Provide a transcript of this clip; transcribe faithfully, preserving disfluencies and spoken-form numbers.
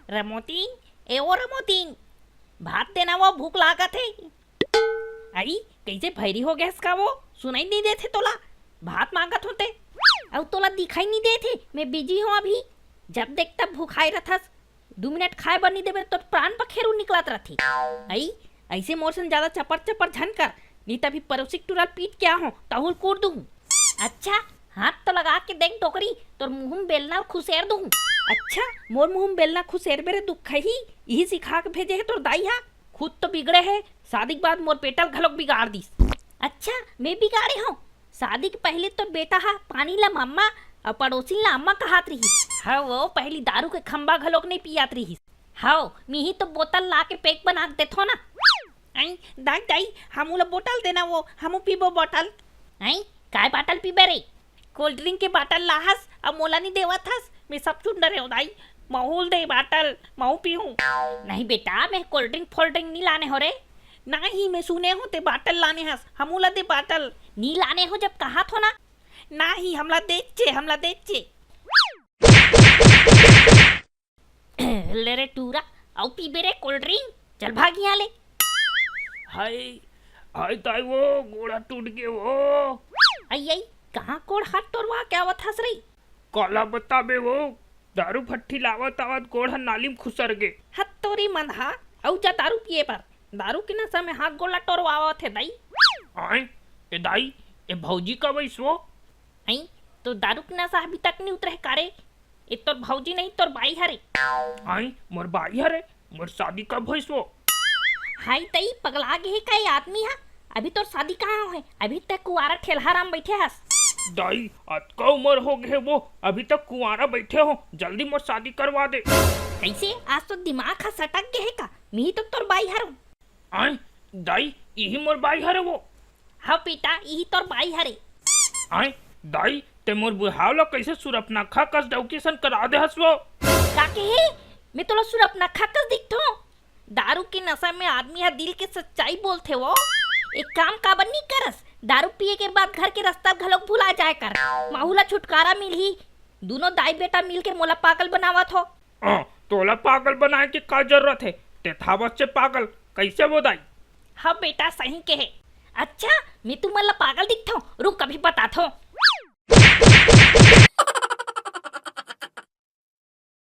रमोतिन, ए ओ रमोतिन, भात देना वो, भूख लागत हे। अई, कइसे भैरी हो गेस का वो? सुनाई नइ देथे तोला? भात मांगत होते, अउ तोला दिखाई नइ देथे, मैं बिजी हों अभी। जब देख तब भुखाए रथस, दू मिनट खाए बर नइ देबे, तोर प्राण पखेरु निकलत रथे। अई, अइसे मोर सन जादा चपर चपर झन कर, नइ त अभी परोसी के टुरा ल पीट के आहों, तहू ल कूट दूहूं। अच्छा, हाथ तो लगा के देख डोकरी, तोर मुंह म बेलना खुसेर दूहूं। अच्छा, मोर मुंह म बेलना खुसेरबे रे दुखही, इही सिखा के भेजे हे तोर दाई हा। खुद तो बिगड़े हे, शादी के बाद मोर बेटा ल घलोक बिगाड़ दिस। अच्छा, मैं बिगाड़े हों? शादी के पहिली तोर बेटा हा पानी ला मम्मा अउ पड़ोसिन ला अम्मा कहात रिहिस। हव, वो पहिली दारू के खंबा घलोक नइ पियात रिहिस। हव, मिही तो बोतल ला के पैक बना के देथों ना। अई, दाई, दाई, हमू ला बोतल देना वो, हमू पीबो बोतल। अई, काय बाटल पीबे रे? कोल्ड ड्रिंक के बाटल लाहस, अब मोला नइ देवत हस, मैं सब सुन डरे हों दाई। महू ल दे बाटल, महू पीहूं। नहीं बेटा, मैं कोल्ड ड्रिंक फोल्ड ड्रिंक नइ लाने हों रे। नहीं, मैं सुने हों ते बाटल लाने हस, हमू ला दे बाटल। नइ लाने हों जब कहाथों ना। नहीं, हमला देचे, हमला देचे। ले रे टूरा, अउ पीबे रे कोल्ड ड्रिंक, चल भाग इहां ले। हाय, हाय दाई वो, गोड़ हाथ टूट गे वो। अई, अई, कहां गोड़ हाथ टोरवा के आवत हस रे? काला बताबे वो, दारू फट्टी लावत आवत गोड़ ह नाली म खुसर गे। हत तोरी मंदहा, अउ जा दारू पिए बर। दारू के नशा में हाथ गोड़ ला टोरवावत हे दाई। आय, ए दाई, ए भौजी कब अइस वो? अई, तो दारू के नशा अभी तक नइ उतरे हे का रे? ए तोर भौजी नहीं, तोर बाई हरे। आय, मोर बाई हरे, मोर शादी कब होइस वो? हाय तई, पगला गे हे का ए आदमी हा? अभी तोर शादी कहाँ होहे? अभी तक कुंवारा ठेलहा राम बैठे हस। दाई, अतका उमर हो गे हे वो, अभी तक कुंवारा बैठे हों, जल्दी मोर शादी करवा दे। कइसे? आज तो दिमाग हा सटक गे हे का? मिही तो तोर बाई हरों। आय, दाई, इही मोर बाई हरे वो। हव बेटा, इही तोर बाई हरे। आय, दाई, ते मोर बुढ़ाव ला कइसे सुरपनखा कस डौकी सन करा दे हस वो? का कहे? मैं तोला सुरपनखा कस दिखथों? दारू के नशा में आदमी हा दिल के सच्चाई बोलथे वो। एक काम काबर नइ करस, दारू पिए के बाद घर के रस्ता घलोक भुला जाए कर, महू ला छुटकारा मिलही। दूनों दाई बेटा मिल के मोला पागल बनावत हो। हाँ, तोला पागल बनाए के का जरूरत हे? ते थावस चे पागल, कइसे वो दाई? हाँ बेटा, सही कहे। अच्छा, मैं तुमन ला पागल दिखथों? रुक, अभी बताथों।